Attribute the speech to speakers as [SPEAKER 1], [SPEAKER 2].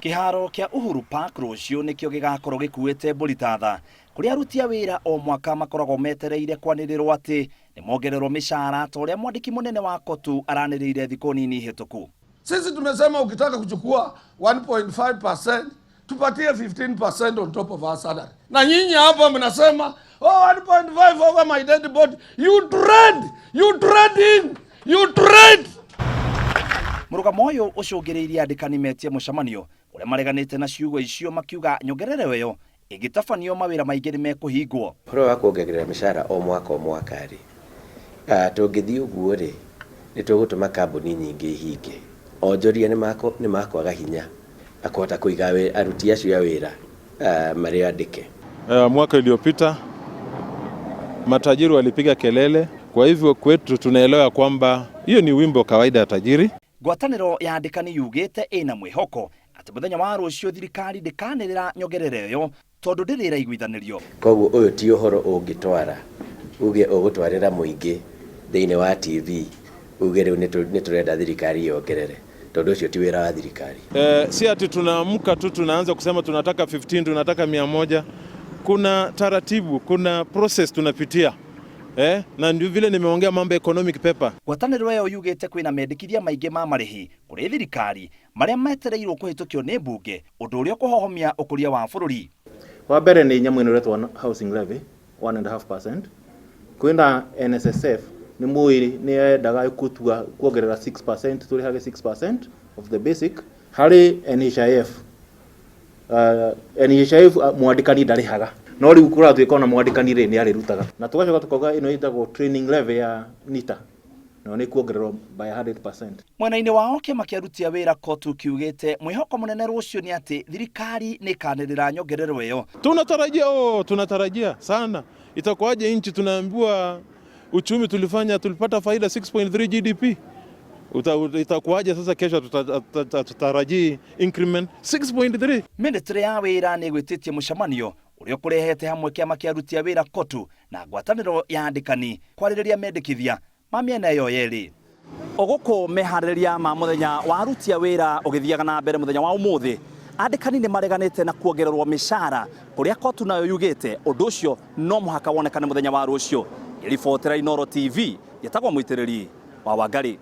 [SPEAKER 1] Kĩharo kĩa Uhuru Park rũciũ nĩkĩo gĩgakorwo gĩkuĩte mbũri ta tha, kũrĩa aruti a wĩra o mwaka makoragwo metereire kwanĩrĩrwo atĩ nĩ mongererwo mĩcara ta ũrĩa mwandĩki mũnene wa COTU aranĩrĩire thikũ nini hĩtũku.
[SPEAKER 2] Sisi tumesema ukitaka kuchukua 1.5% tupatie 15% on top of our salary. Na nyinyi hapa mnasema, "Oh, 1.5 over my dead body." You trade, you trade in, you trade.
[SPEAKER 1] Mũrũgamo ũyũ ũcũngĩrĩirie andĩkani metie mũcemanio ũrĩa mareganĩte na ciugo icio, makiuga nyongerero ĩyo ĩngĩtabanio mawĩra maingĩ nĩ mekũhingwo.
[SPEAKER 3] Ũhoro wa kuongerera mĩcara o mwaka o mwaka rĩ, tũngĩthiĩ ũguo rĩ, nĩ tũgũtũma kambuni nyingĩ ihinge. Onjoria nĩ makwaga hinya na kũhota kũiga aruti acio a wĩra marĩ andĩke.
[SPEAKER 4] Mwaka iliyopita matajiri walipiga kelele, kwa hivyo kwetu tunaelewa kwamba hiyo ni wimbo kawaida ya tajiri.
[SPEAKER 1] Ngwatanĩro ya andĩkani yugĩte ĩna mwĩhoko atĩ mũthenya wa rũciũ thirikari ndĩkanĩrĩra nyongerero ĩyo tondũ ndĩrĩ ĩraiguithanĩrio.
[SPEAKER 3] Koguo ũyũ ti ũhoro ũngĩtwara uge ũgũtwarĩra mũingĩ thĩinĩ wa TV uge rĩu nĩ tũrenda thirikari yongerere, tondũ ũcio ti wĩra wa thirikari.
[SPEAKER 4] Si ati tunaamka tu tunaanza kusema tunataka 15, tunataka 100. Kuna taratibu, kuna process tunapitia. Na ndio vile nimeongea mambo economic paper.
[SPEAKER 1] Ngwatanĩro ĩyo yugĩte kwĩna mendekithia maingĩ ma marĩhi kũrĩ thirikari marĩa metereirwo kũhĩtũkio nĩ mbunge, ũndũ ũrĩa ũkũhohomia ũkũria wa bũrũri.
[SPEAKER 5] Wa mbere nĩ nyamũ ĩno ĩretwo housing levy 1.5%. Kwĩna NSSF, nĩ mũĩ nĩ yendaga gũtua kuongerera 6%, tũrĩhage 6% of the basic. Harĩ NHIF, NHIF mwandĩkani ndarĩhaga, no rĩu kũratuĩka ona mwandĩkani rĩ nĩ arĩrutaga. Na tũgacoka tũkauga ĩno ĩtagwo training levy ya NITA, nayo nĩ kuongererwo by 100%.
[SPEAKER 1] Mwena-inĩ wao kĩama kĩa aruti a wĩra COTU kiugĩte mwĩhoko mũnene rũciũ nĩ atĩ thirikari nĩ ĩkanĩrĩra nyongerero ĩyo.
[SPEAKER 4] Tunatarajia, oh, tunatarajia sana. Itakuwaje nchi tunaambiwa uchumi tulifanya tulipata faida 6.3 GDP? Itakuwaje sasa kesho tutarajii increment 6.3?
[SPEAKER 1] Ministry ya wĩra nĩ ĩgwĩtĩtie mũcemanio ũrĩa ũkũrehete hamwe kĩama kĩa aruti a wĩra COTU na ngwatanĩro ya andĩkani kwarĩrĩria mendekithia ma mĩena ĩyo yerĩ. O gũkũ meharĩrĩria ma mũthenya wa aruti a wĩra ũgĩthiaga na mbere mũthenya wa ũmũthĩ, andĩkani nĩ mareganĩte na kuongererwo mĩcara kũrĩa COTU nayo yugĩte ũndũ ũcio no mũhaka wonekane mũthenya wa rũciũ. Ngĩribotera Inooro TV, njĩtagwo Mũitĩrĩri wa Wangari.